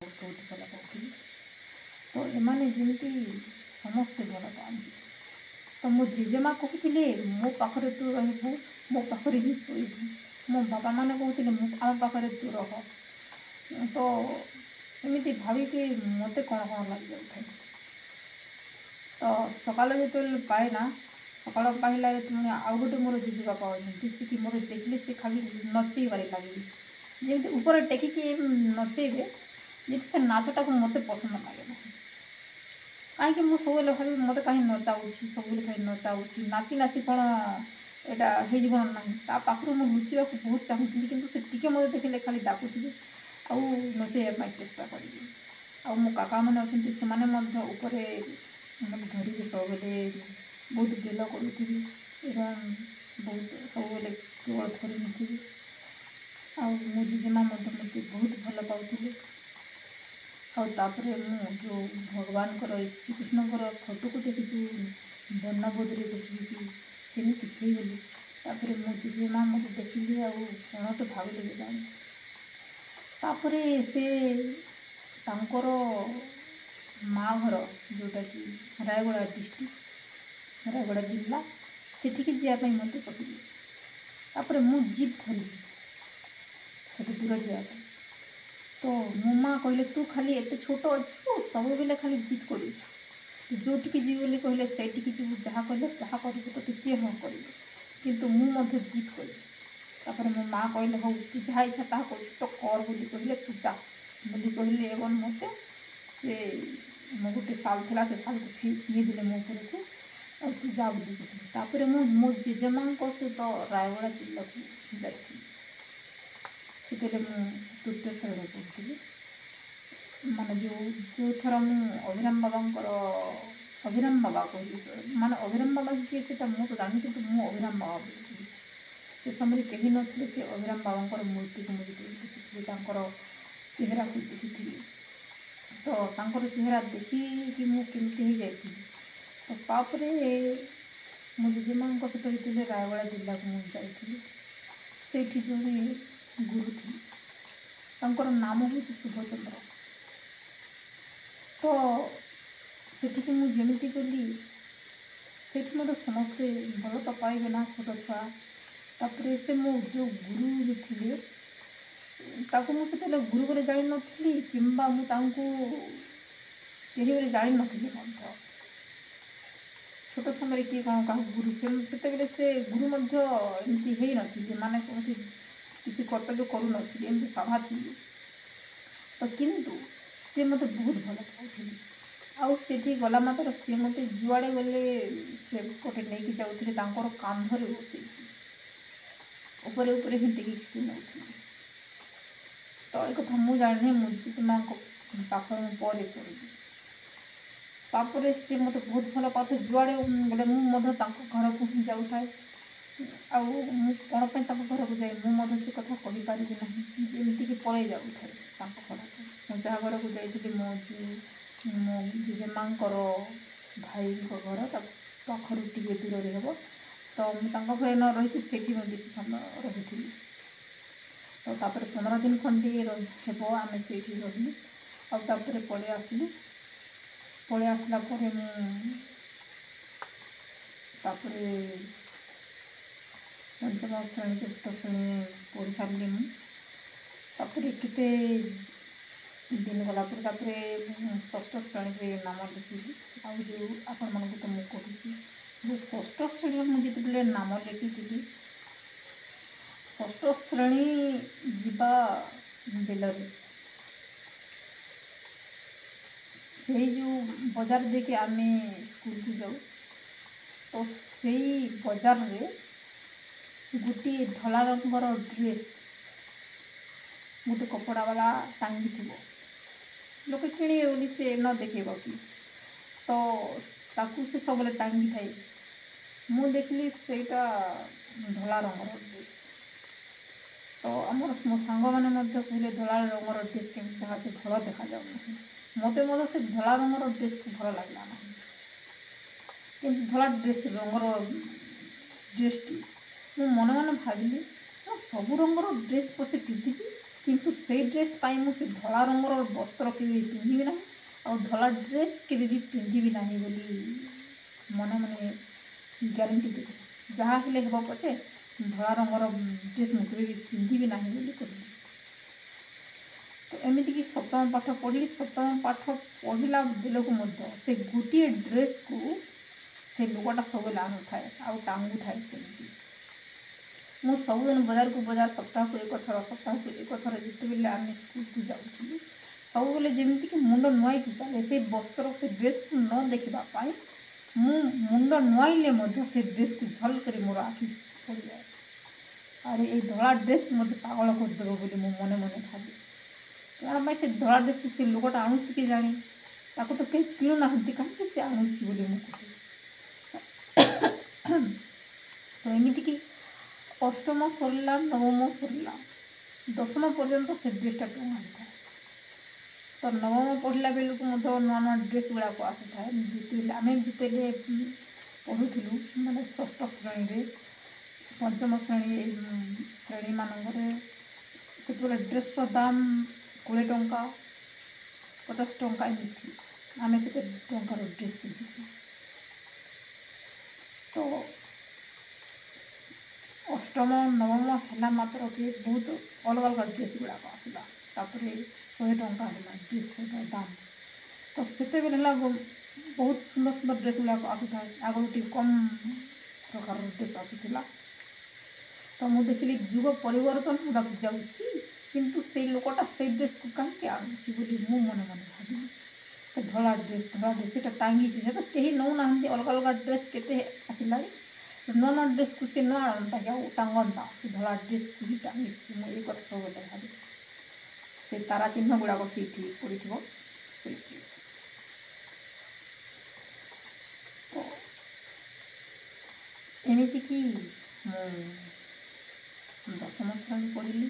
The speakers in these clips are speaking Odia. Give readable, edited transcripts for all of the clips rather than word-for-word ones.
ବହୁତ ଭଲ ପାଉଥିଲି। ତ ଏମାନେ ଯେମିତି ସମସ୍ତେ ଭଲ ପାଆନ୍ତି। ତ ମୋ ଜେଜେମା କହୁଥିଲେ, ମୋ ପାଖରେ ତୁ ରହିବୁ, ମୋ ପାଖରେ ହିଁ ଶୋଇବୁ। ମୋ ବାପାମାନେ କହୁଥିଲେ, ମୁଁ ଆମ ପାଖରେ ତୁ ରହ। ତ ଏମିତି ଭାବିକି ମୋତେ କ'ଣ କ'ଣ ଲାଗିଯାଉଥାଏ। ତ ସକାଳ ଯେତେବେଳେ ପାଏ ନା, ସକାଳ ପାଇଲାରେ ପୁଣି ଆଉ ଗୋଟେ ମୋର ଜେଜେବାପା ଅଛନ୍ତି, ସେ କି ମୋତେ ଦେଖିଲେ ସେ ଖାଲି ନଚେଇବାରେ ଲାଗିବେ, ଯେମିତି ଉପରେ ଟେକିକି ନଚେଇବେ ଯେମିତି। ସେ ନାଚଟାକୁ ମୋତେ ପସନ୍ଦ ଲାଗେ ନାହିଁ। କାହିଁକି ମୁଁ ସବୁବେଳେ ଭାବି, ମୋତେ କାହିଁ ନଚାଉଛି, ସବୁବେଳେ ଖାଲି ନଚାଉଛି, ନାଚି ନାଚି କ'ଣ ଏଇଟା ହେଇଯିବ ନା ନାହିଁ। ତା ପାଖରୁ ମୁଁ ଲୁଚିବାକୁ ବହୁତ ଚାହୁଁଥିଲି, କିନ୍ତୁ ସେ ଟିକେ ମୋତେ ଦେଖିଲେ ଖାଲି ଡାକୁଥିବେ ଆଉ ନଚେଇବା ପାଇଁ ଚେଷ୍ଟା କରିବେ। ଆଉ ମୋ କାକାମାନେ ଅଛନ୍ତି, ସେମାନେ ମଧ୍ୟ ଉପରେ ମୋତେ ଧରିକି ସବୁବେଳେ ବହୁତ ଗେଲ କରୁଥିବେ ଏବଂ ବହୁତ ସବୁବେଳେ କେବଳ ଧରି ନଥିବେ। ଆଉ ମୋ ଜେଜେମା ମଧ୍ୟ ମୋତେ ବହୁତ ଭଲ ପାଉଥିଲେ। ଆଉ ତାପରେ ମୁଁ ଯେଉଁ ଭଗବାନଙ୍କର ଶ୍ରୀକୃଷ୍ଣଙ୍କର ଫଟୋକୁ ଦେଖି, ଯେଉଁ ବର୍ଣ୍ଣବୋଧରେ ଦେଖିକି ଯେମିତି ହେଇଗଲି, ତାପରେ ମୋ ଜେଜେମା ମୋତେ ଦେଖିଲି ଆଉ କ'ଣ ତ ଭାବିଲେ କେଜାଣି। ତାପରେ ସେ ତାଙ୍କର ମା' ଘର, ଯେଉଁଟାକି ରାୟଗଡ଼ା ଡିଷ୍ଟ୍ରିକ୍ଟ, ରାୟଗଡ଼ା ଜିଲ୍ଲା, ସେଠିକି ଯିବା ପାଇଁ ମୋତେ କହିଲେ। ତାପରେ ମୁଁ ଜିଦ୍ ଧରିଲି ସେଠି ଦୂର ଯିବା ପାଇଁ। ତ ମୋ ମା' କହିଲେ, ତୁ ଖାଲି ଏତେ ଛୋଟ ଅଛୁ, ସବୁବେଳେ ଖାଲି ଜିଦ୍ କରୁଛୁ, ତୁ ଯେଉଁଠିକି ଯିବୁ ବୋଲି କହିଲେ ସେଇଠିକି ଯିବୁ, ଯାହା କହିଲେ ତାହା କରିବୁ, ତୋତେ କିଏ ହଁ କରିବ? କିନ୍ତୁ ମୁଁ ମଧ୍ୟ ଜିଦ୍ କଲି। ତାପରେ ମୋ ମା' କହିଲେ, ହଉ, ତୁ ଯାହା ଇଚ୍ଛା ତାହା କରୁଛୁ ତ କର ବୋଲି କହିଲେ, ତୁ ଯା ବୋଲି କହିଲେ। ଏବଂ ମୋତେ ସେ ମୋ ଗୋଟେ ଶାଲ୍ ଥିଲା, ସେ ଶାଲ୍କୁ ଫିଙ୍ଗିଦେଲେ ମୋ ଉପରକୁ ଆଉ ତୁ ଯା ବୋଲି କହିଲେ। ତାପରେ ମୁଁ ମୋ ଜେଜେମାଙ୍କ ସହିତ ରାୟଗଡ଼ା ଜିଲ୍ଲାକୁ ଯାଇଥିଲି। ସେତେବେଳେ ମୁଁ ତୃତୀୟ ଶ୍ରେଣୀରେ ପଢ଼ୁଥିଲି। ମାନେ ଯେଉଁ ଯେଉଁଥର ମୁଁ ଅଭିରାମ ବାବାଙ୍କର, ଅଭିରାମ ବାବା କହିଲି, ମାନେ ଅଭିରାମ ବାବା କିଏ ସେଇଟା ମୁଁ ତ ଜାଣିନି, କିନ୍ତୁ ମୁଁ ଅଭିରାମ ବାବା ବୋଲି କହୁଛି। ସେ ସମୟରେ କେହି ନଥିଲେ। ସେ ଅଭିରାମ ବାବାଙ୍କର ମୂର୍ତ୍ତିକୁ ମୁଁ ଯେତେବେଳେ ଦେଖିଥିଲି, ତାଙ୍କର ଚେହେରାକୁ ଦେଖିଥିଲି, ତ ତାଙ୍କର ଚେହେରା ଦେଖିକି ମୁଁ କେମିତି ହେଇଯାଇଥିଲି। ତ ତାପରେ ମୋ ଜେଜେମାଙ୍କ ସହିତ ଯେତେବେଳେ ରାୟଗଡ଼ା ଜିଲ୍ଲାକୁ ମୁଁ ଯାଇଥିଲି, ସେଇଠି ଜଣେ ଗୁରୁ ଥିଲେ, ତାଙ୍କର ନାମ ହେଉଛି ଶୁଭଚନ୍ଦ୍ର। ତ ସେଠିକି ମୁଁ ଯେମିତି ଗଲି, ସେଇଠି ମୋତେ ସମସ୍ତେ ଭଲ ତ ପାଇବେ ନା, ଛୋଟ ଛୁଆ। ତାପରେ ସେ ମୋ ଯେଉଁ ଗୁରୁ ଥିଲେ, ତାକୁ ମୁଁ ସେତେବେଳେ ଗୁରୁ ବୋଲି ଜାଣିନଥିଲି କିମ୍ବା ମୁଁ ତାଙ୍କୁ କେହି ବୋଲି ଜାଣିନଥିଲି ମଧ୍ୟ। ଛୋଟ ସମୟରେ କିଏ କ'ଣ କାହାକୁ ଗୁରୁ, ସେ ସେତେବେଳେ ସେ ଗୁରୁ ମଧ୍ୟ ଏମିତି ହେଇନଥିଲେ, ମାନେ କୌଣସି କିଛି କର୍ତ୍ତବ୍ୟ କରୁନଥିଲେ, ଏମିତି ସାଧା ଥିଲେ। ତ କିନ୍ତୁ ସେ ମୋତେ ବହୁତ ଭଲ ପାଉଥିଲେ। ଆଉ ସେଠି ଗଲା ମାତ୍ର ସିଏ ମୋତେ ଯୁଆଡ଼େ ଗଲେ ସେପଟେ ନେଇକି ଯାଉଥିଲେ, ତାଙ୍କର କାନ୍ଧରେ ବସେଇକି ଉପରେ ଉପରେ ହିଁ ଟେକିକି ସେ ନେଉଥିଲେ। ତ ଏ କଥା ମୁଁ ଜାଣିନି, ମୁଁ ଜେଜେମାଙ୍କ ପାଖରେ ମୁଁ ପରେ ଶୁଣିଲି। ତାପରେ ସିଏ ମୋତେ ବହୁତ ଭଲ ପାଉଥିଲେ। ଯୁଆଡ଼େ ଗଲେ ମୁଁ ମଧ୍ୟ ତାଙ୍କ ଘରକୁ ହିଁ ଯାଉଥାଏ। ଆଉ ମୁଁ କ'ଣ ପାଇଁ ତାଙ୍କ ଘରକୁ ଯାଏ, ମୁଁ ମଧ୍ୟ ସେ କଥା କହିପାରିବି ନାହିଁ। ଯେମିତିକି ପଳେଇ ଯାଉଥାଏ ତାଙ୍କ ଘରକୁ। ମୁଁ ଯାହା ଘରକୁ ଯାଇଥିଲି, ମୋ ଯେଉଁ ମୋ ଜେଜେମାଙ୍କର ଭାଇଙ୍କ ଘର, ତା ପାଖରୁ ଟିକେ ଦୂରରେ ହେବ, ତ ମୁଁ ତାଙ୍କ ଘରେ ନ ରହିକି ସେଇଠି ମୁଁ ବେଶୀ ସମୟ ରହୁଥିଲି। ତ ତାପରେ 15 ଦିନ ଖଣ୍ଡେ ହେବ ଆମେ ସେଇଠି ରହିଲୁ ଆଉ ତାପରେ ପଳେଇ ଆସିଲୁ। ପଳେଇ ଆସିଲା ପରେ ମୁଁ ତାପରେ ପଞ୍ଚମ ଶ୍ରେଣୀ, ଚତୁର୍ଥ ଶ୍ରେଣୀ ପଢ଼ି ସାରିଲି ମୁଁ। ତାପରେ କେତେ ଦିନ ଗଲା ପରେ ତାପରେ ମୁଁ ଷଷ୍ଠ ଶ୍ରେଣୀରେ ନାମ ଲେଖିଲି। ଆଉ ଯେଉଁ ଆପଣମାନଙ୍କୁ ତ ମୁଁ କହୁଛି, ଯେଉଁ ଷଷ୍ଠ ଶ୍ରେଣୀରେ ମୁଁ ଯେତେବେଳେ ନାମ ଲେଖିଥିଲି, ଷଷ୍ଠ ଶ୍ରେଣୀ ଯିବା ବେଳରେ ସେଇ ଯେଉଁ ବଜାର ଦେଇକି ଆମେ ସ୍କୁଲକୁ ଯାଉ, ତ ସେଇ ବଜାରରେ ଗୋଟିଏ ଧଳା ରଙ୍ଗର ଡ୍ରେସ୍ ଗୋଟେ କପଡ଼ାବାଲା ଟାଙ୍ଗିଥିବ, ଲୋକେ କିଣିବେ ବୋଲି ସେ ନ ଦେଖେଇବ କି, ତ ତାକୁ ସେ ସବୁବେଳେ ଟାଙ୍ଗିଥାଏ। ମୁଁ ଦେଖିଲି ସେଇଟା ଧଳା ରଙ୍ଗର ଡ୍ରେସ୍। ତ ଆମର ମୋ ସାଙ୍ଗମାନେ ମଧ୍ୟ କହିଲେ, ଧଳା ରଙ୍ଗର ଡ୍ରେସ୍ କେମିତି ଦେଖାଯାଉଛି? ଭଲ ଦେଖାଯାଉନାହିଁ। ମୋତେ ମଧ୍ୟ ସେ ଧଳା ରଙ୍ଗର ଡ୍ରେସ୍କୁ ଭଲ ଲାଗିଲା ନାହିଁ। କିନ୍ତୁ ଧଳା ଡ୍ରେସ୍ ରଙ୍ଗର ଡ୍ରେସ୍ଟି ମୁଁ ମନେ ମନେ ଭାବିଲି, ମୁଁ ସବୁ ରଙ୍ଗର ଡ୍ରେସ୍ ପଛେ ପିନ୍ଧିବି, କିନ୍ତୁ ସେଇ ଡ୍ରେସ୍ ପାଇଁ ମୁଁ ସେ ଧଳା ରଙ୍ଗର ବସ୍ତ୍ର କେବେ ବି ପିନ୍ଧିବି ନାହିଁ ଆଉ ଧଳା ଡ୍ରେସ୍ କେବେ ବି ପିନ୍ଧିବି ନାହିଁ ବୋଲି ମନେ ମନେ ଗ୍ୟାରେଣ୍ଟି ଦେଲି। ଯାହା ହେଲେ ହେବ ପଛେ, ଧଳା ରଙ୍ଗର ଡ୍ରେସ୍ ମୁଁ କେବେ ବି ପିନ୍ଧିବି ନାହିଁ ବୋଲି କହିଲି। ତ ଏମିତିକି ସପ୍ତମ ପାଠ ପଢ଼ିଲି। ସପ୍ତମ ପାଠ ପଢ଼ିଲା ବେଳକୁ ମଧ୍ୟ ସେ ଗୋଟିଏ ଡ୍ରେସ୍କୁ ସେ ଲୋକଟା ସବୁବେଳେ ଆଣୁଥାଏ ଆଉ ଟାଙ୍ଗୁଥାଏ ସେମିତି। ମୁଁ ସବୁଦିନ ବଜାରକୁ ବଜାର, ସପ୍ତାହକୁ ଏକ ଥର, ସପ୍ତାହକୁ ଏକ ଥର ଯେତେବେଳେ ଆମେ ସ୍କୁଲକୁ ଯାଉଥିଲୁ, ସବୁବେଳେ ଯେମିତିକି ମୁଣ୍ଡ ନୁଆଇକି ଚାଲେ ସେ ବସ୍ତ୍ର, ସେ ଡ୍ରେସ୍କୁ ନ ଦେଖିବା ପାଇଁ। ମୁଁ ମୁଣ୍ଡ ନୁଆଇଲେ ମଧ୍ୟ ସେ ଡ୍ରେସ୍କୁ ଝଲ କରି ମୋର ଆଖି ପଡ଼ିଯାଏ। ଆରେ, ଏଇ ଧଳା ଡ୍ରେସ୍ ମୋତେ ପାଗଳ କରିଦେବ ବୋଲି ମୁଁ ମନେ ମନେ ଭାବେ। କ'ଣ ପାଇଁ ସେ ଧଳା ଡ୍ରେସ୍କୁ ସେ ଲୋକଟା ଆଣୁଛି କି ଜାଣି? ତାକୁ ତ କେହି କିଣୁନାହାନ୍ତି, କାହିଁକି ସେ ଆଣୁଛି ବୋଲି ମୁଁ କହେ। ତ ଏମିତିକି ଅଷ୍ଟମ ସରିଲା, ନବମ ସରିଲା, ଦଶମ ପର୍ଯ୍ୟନ୍ତ ସେ ଡ୍ରେସ୍ଟା ଟଙ୍ଗା ହେଇଥାଏ। ତ ନବମ ପଢ଼ିଲା ବେଳକୁ ମଧ୍ୟ ନୂଆ ନୂଆ ଡ୍ରେସ୍ ଗୁଡ଼ାକ ଆସୁଥାଏ। ଯେତେବେଳେ ଆମେ ଯେତେବେଳେ ପଢ଼ୁଥିଲୁ, ମାନେ ଷଷ୍ଠ ଶ୍ରେଣୀରେ, ପଞ୍ଚମ ଶ୍ରେଣୀ ଶ୍ରେଣୀମାନଙ୍କରେ, ସେତେବେଳେ ଡ୍ରେସ୍ର ଦାମ 20 ଟଙ୍କା, 50 ଟଙ୍କା ଏମିତି ଥିଲା। ଆମେ ସେତେ ଟଙ୍କାର ଡ୍ରେସ୍ ପିନ୍ଧୁଥିଲୁ। ତ ଅଷ୍ଟମ ନବମ ହେଲା ମାତ୍ରକେ ବହୁତ ଅଲଗା ଅଲଗା ଡ୍ରେସ୍ ଗୁଡ଼ାକ ଆସିଲା। ତାପରେ 100 ଟଙ୍କା ହେଲା ଡ୍ରେସ୍ର ଦାମ। ତ ସେତେବେଳେ ହେଲା ବହୁତ ସୁନ୍ଦର ସୁନ୍ଦର ଡ୍ରେସ୍ ଗୁଡ଼ାକ ଆସୁଥାଏ। ଆଗରୁ ଟିକେ କମ୍ ପ୍ରକାରର ଡ୍ରେସ୍ ଆସୁଥିଲା। ତ ମୁଁ ଦେଖିଲି ଯୁଗ ପରିବର୍ତ୍ତନ ହେବାକୁ ଯାଉଛି, କିନ୍ତୁ ସେଇ ଲୋକଟା ସେଇ ଡ୍ରେସ୍କୁ କାହିଁକି ଆଣୁଛି ବୋଲି ମୁଁ ମନେ ମନେ ଭାବିଲି। ଧଳା ଡ୍ରେସ୍, ଧଳା ଡ୍ରେସ୍ ସେଇଟା ଟାଙ୍ଗିଛି, ସେ ତ କେହି ନେଉନାହାନ୍ତି, ଅଲଗା ଅଲଗା ଡ୍ରେସ୍ କେତେ ଆସିଲାଣି, ନୂଆ ନୂଆ ଡ୍ରେସ୍କୁ ସେ ନ ଆଣନ୍ତା କି ଆଉ ଟାଙ୍ଗନ୍ତା? ସେ ଧଳା ଡ୍ରେସ୍କୁ ହିଁ ଟାଙ୍ଗିଛି, ମୁଁ ଏଇ କଥା ସବୁବେଳେ ଭାବେ। ସେ ତାରା ଚିହ୍ନ ଗୁଡ଼ାକ ସେଇଠି ପଡ଼ିଥିବ ସେଇ ଡ୍ରେସ୍। ତ ଏମିତିକି ମୁଁ ଦଶମ ଶ୍ରେଣୀ ପଢ଼ିଲି।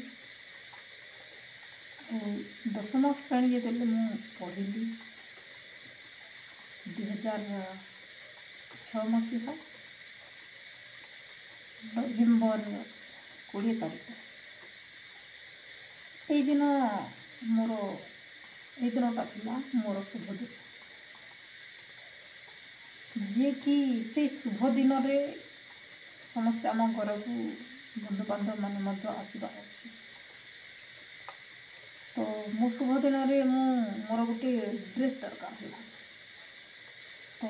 ଆଉ ଦଶମ ଶ୍ରେଣୀ ଯେତେବେଳେ ମୁଁ ପଢ଼ିଲି, 2006 ମସିହା ନଭେମ୍ବର 20 ତାରିଖ, ଏଇଦିନ ମୋର, ଏଇ ଦିନଟା ଥିଲା ମୋର ଶୁଭ ଦିନ, ଯିଏକି ସେଇ ଶୁଭ ଦିନରେ ସମସ୍ତେ ଆମ ଘରକୁ ବନ୍ଧୁବାନ୍ଧବ ମାନେ ମଧ୍ୟ ଆସିବାର ଅଛି। ତ ମୋ ଶୁଭ ଦିନରେ ମୁଁ ମୋର ଗୋଟିଏ ଡ୍ରେସ୍ ଦରକାର ହେଲା। ତ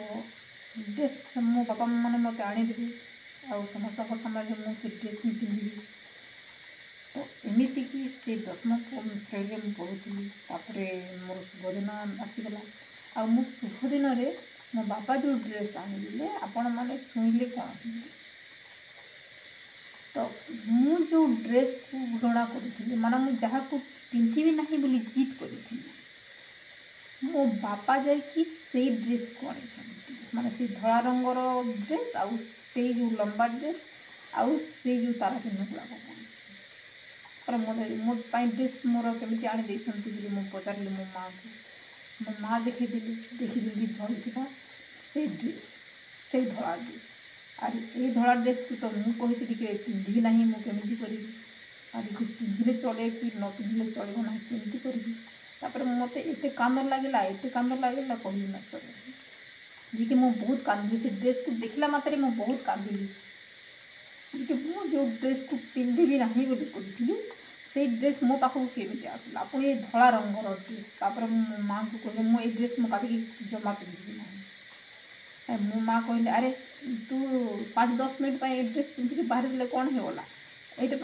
ଡ୍ରେସ୍ ମୋ ବାପା ମାନେ ମୋତେ ଆଣିଦେବେ ଆଉ ସମସ୍ତଙ୍କ ସାମ୍ନାରେ ମୁଁ ସେ ଡ୍ରେସ୍ ହିଁ ପିନ୍ଧିବି। ତ ଏମିତିକି ସେ ଦଶମ ଶ୍ରେଣୀରେ ମୁଁ ପଢ଼ୁଥିଲି। ତାପରେ ମୋର ଶୁଭ ଦିନ ଆସିଗଲା ଆଉ ମୋ ଶୁଭ ଦିନରେ ମୋ ବାପା ଯେଉଁ ଡ୍ରେସ୍ ଆଣିଦେଲେ, ଆପଣମାନେ ଶୁଣିଲେ କ'ଣ ହେବେ? ତ ମୁଁ ଯେଉଁ ଡ୍ରେସ୍କୁ ଘୃଣା କରୁଥିଲି, ମାନେ ମୁଁ ଯାହାକୁ ପିନ୍ଧିବି ନାହିଁ ବୋଲି ଜିଦ୍ କରିଥିଲି, ମୋ ବାପା ଯାଇକି ସେଇ ଡ୍ରେସ୍କୁ ଆଣିଛନ୍ତି। ମାନେ ସେଇ ଧଳା ରଙ୍ଗର ଡ୍ରେସ୍ ଆଉ ସେଇ ଯେଉଁ ଲମ୍ବା ଡ୍ରେସ୍ ଆଉ ସେଇ ଯେଉଁ ତାରା ଚିହ୍ନ ଗୁଡ଼ାକ ପଡ଼ିଛି। ତାପରେ ମୋତେ ମୋ ପାଇଁ ଡ୍ରେସ୍ ମୋର କେମିତି ଆଣି ଦେଇଛନ୍ତି ବୋଲି ମୁଁ ପଚାରିଲି ମୋ ମାଆକୁ। ମୋ ମା ଦେଖେଇଦେଲି, ଦେଖିଦେଲି ଝଳିଥିବା ସେଇ ଡ୍ରେସ୍, ସେଇ ଧଳା ଡ୍ରେସ୍। ଆରେ, ଏଇ ଧଳା ଡ୍ରେସ୍କୁ ତ ମୁଁ କହିଥିଲି କି ପିନ୍ଧିବି ନାହିଁ, ମୁଁ କେମିତି କରିବି? ଆରେ, ପିନ୍ଧିଲେ ଚଳେ କି ନ ପିନ୍ଧିଲେ ଚଳିବ ନାହିଁ, କେମିତି କରିବି? ତାପରେ ମୋତେ ଏତେ କାନ୍ଦ ଲାଗିଲା, ଏତେ କାନ୍ଦ ଲାଗିଲା, କହିବି ନ ସରେ। ଯିଏକି ମୁଁ ବହୁତ କାନ୍ଦିଲି। ସେ ଡ୍ରେସ୍କୁ ଦେଖିଲା ମାତ୍ରେ ମୁଁ ବହୁତ କାନ୍ଦିଲି। ଯେ ମୁଁ ଯେଉଁ ଡ୍ରେସ୍କୁ ପିନ୍ଧିବି ନାହିଁ ବୋଲି କହିଥିଲି, ସେଇ ଡ୍ରେସ୍ ମୋ ପାଖକୁ କେମିତି ଆସିଲା, ପୁଣି ଏ ଧଳା ରଙ୍ଗର ଡ୍ରେସ୍? ତାପରେ ମୁଁ ମୋ ମାଆଙ୍କୁ କହିଲି, ମୁଁ ଏଇ ଡ୍ରେସ୍ ମୁଁ କାଲିକି ଜମା ପିନ୍ଧିବି ନାହିଁ। ମୋ ମା' କହିଲେ, ଆରେ, ତୁ 5 10 ମିନିଟ୍ ପାଇଁ ଏ ଡ୍ରେସ୍ ପିନ୍ଧିକି ବାହାରିଥିଲେ କ'ଣ ହେଇଗଲା? ଏଇଟା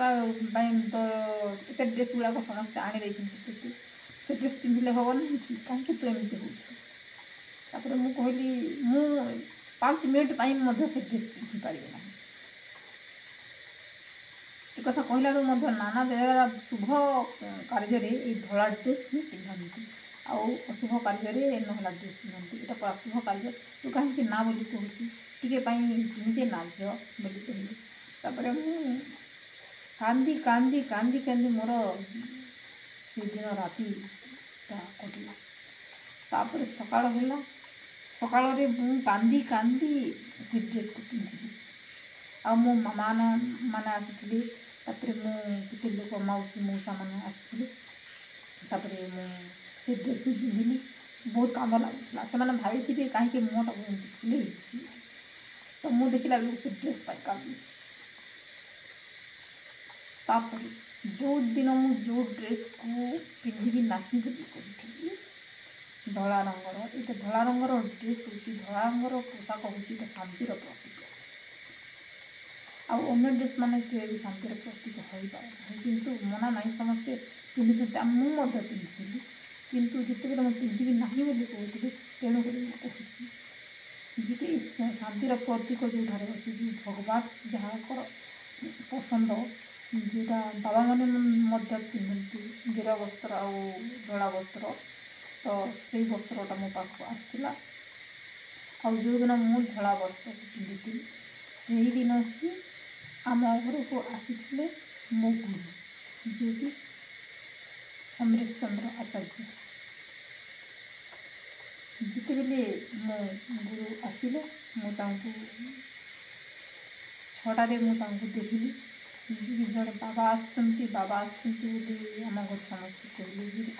ପାଇଁ ତ ଏତେ ଡ୍ରେସ୍ ଗୁଡ଼ାକ ସମସ୍ତେ ଆଣି ଦେଇଛନ୍ତି ତୋତେ, ସେ ଡ୍ରେସ୍ ପିନ୍ଧିଲେ ହେବ ନାହିଁ କି? କାହିଁକି ତୁ ଏମିତି ହେଉଛୁ? ତାପରେ ମୁଁ କହିଲି, ମୁଁ 5 ମିନିଟ୍ ପାଇଁ ମଧ୍ୟ ସେ ଡ୍ରେସ୍ ପିନ୍ଧିପାରିବି ନାହିଁ। ଏ କଥା କହିଲାରୁ ମଧ୍ୟ ନାନା ଶୁଭ କାର୍ଯ୍ୟରେ ଏଇ ଧଳା ଡ୍ରେସ୍ ହିଁ ପିନ୍ଧନ୍ତି ଆଉ ଅଶୁଭ କାର୍ଯ୍ୟରେ ନହେଲା ଡ୍ରେସ୍ ପିନ୍ଧନ୍ତି। ଏଇଟା ପୁରା ଶୁଭ କାର୍ଯ୍ୟ, ତୁ କାହିଁକି ନା ବୋଲି କହୁଛୁ? ଟିକେ ପାଇଁ ପିନ୍ଧିଦେ ନା ଝିଅ ବୋଲି କହିଲି। ତାପରେ ମୁଁ କାନ୍ଦି କାନ୍ଦି କାନ୍ଦି କାନ୍ଦି ମୋର ସେଦିନ ରାତିଟା କଟିଲା। ତାପରେ ସକାଳ ହେଲା। ସକାଳରେ ମୁଁ କାନ୍ଦି କାନ୍ଦି ସେ ଡ୍ରେସ୍କୁ ପିନ୍ଧିଲି ଆଉ ମୋ ମାମା ମାନେ ଆସିଥିଲେ। ତାପରେ ମୁଁ କେତେ ଲୋକ ମାଉସୀ ମଉସାମାନେ ଆସିଥିଲେ। ତାପରେ ମୁଁ ସେ ଡ୍ରେସ୍ ପିନ୍ଧିଲି, ବହୁତ କାନ୍ଦ ଲାଗୁଥିଲା। ସେମାନେ ଭାବିଥିବେ କାହିଁକି ମୁହଁଟାକୁ ଏମିତି ଫୁଲେଇ ହେଇଛି, ତ ମୁଁ ଦେଖିଲା ବେଳକୁ ସେ ଡ୍ରେସ୍ ପାଇଁ କାନ୍ଦୁଛି। ତାପରେ ଯେଉଁଦିନ ମୁଁ ଯେଉଁ ଡ୍ରେସ୍କୁ ପିନ୍ଧିବି ନାହିଁ ବୋଲି କହିଥିଲି, ଧଳା ରଙ୍ଗର, ଏଇଟା ଧଳା ରଙ୍ଗର ଡ୍ରେସ୍ ହେଉଛି, ଧଳା ରଙ୍ଗର ପୋଷାକ ହେଉଛି ଏଇଟା ଶାନ୍ତିର ପ୍ରତୀକ। ଆଉ ଅନ୍ୟ ଡ୍ରେସ୍ ମାନେ କେବେ ବି ଶାନ୍ତିର ପ୍ରତୀକ ହୋଇପାରେ ନାହିଁ, କିନ୍ତୁ ମନା ନାହିଁ, ସମସ୍ତେ ପିନ୍ଧୁଛନ୍ତି ଆଉ ମୁଁ ମଧ୍ୟ ପିନ୍ଧୁଥିଲି। କିନ୍ତୁ ଯେତେବେଳେ ମୁଁ ପିନ୍ଧିବି ନାହିଁ ବୋଲି କହୁଥିଲି, ତେଣୁକରି ମୁଁ କହୁଛି ଯେ କି ଶାନ୍ତିର ପ୍ରତୀକ ଯେଉଁଠାରେ ଅଛି, ଯେଉଁ ଭଗବାନ ଯାହାଙ୍କର ପସନ୍ଦ, ଯେଉଁଟା ବାବାମାନେ ମଧ୍ୟ ପିନ୍ଧନ୍ତି ଗେରୁଆ ବସ୍ତ୍ର ଆଉ ଧଳା ବସ୍ତ୍ର, ତ ସେଇ ବସ୍ତ୍ରଟା ମୋ ପାଖକୁ ଆସିଥିଲା। ଆଉ ଯେଉଁଦିନ ମୁଁ ଧଳା ବସ୍ତ୍ର ପିନ୍ଧିଥିଲି, ସେଇଦିନ ହିଁ ଆମ ଘରକୁ ଆସିଥିଲେ ମୋ ଗୁରୁ, ଯିଏକି ଅମରେଶ ଚନ୍ଦ୍ର ଆଚାର୍ଯ୍ୟ। ଯେତେବେଳେ ମୋ ଗୁରୁ ଆସିଲେ, ମୁଁ ତାଙ୍କୁ 6ଟାରେ ମୁଁ ତାଙ୍କୁ ଦେଖିଲି ଯେ ଜଣେ ବାବା ଆସୁଛନ୍ତି, ବାବା ଆସୁଛନ୍ତି ବୋଲି ଆମ ଘରେ ସମସ୍ତେ କହିଲେ ଯେ